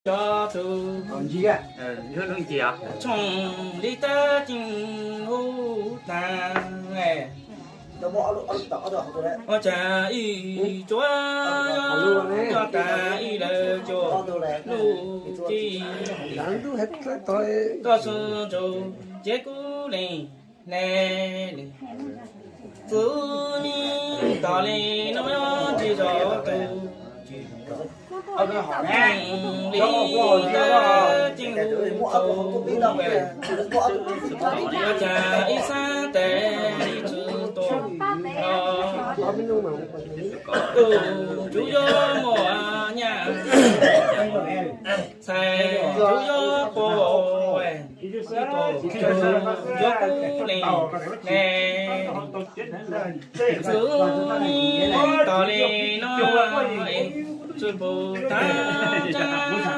cov tug, tshooj li tab ceeg huv taag, ua caag ib tsuav, yog taag ib lawm cuag lub ci, toj xwb ntsuj ces kuv lees ne. Txwv mi tos li no yog tsis zov tug, li tab ceeg huv txug, ua caag ib xab tes ib txwv tuag, tug tsuv yuav muaj nyaj, txhais tsuv yuav pua, ib tug yuav kuv lees ne. Txwv mi tos li no, txwv pum taag tsaab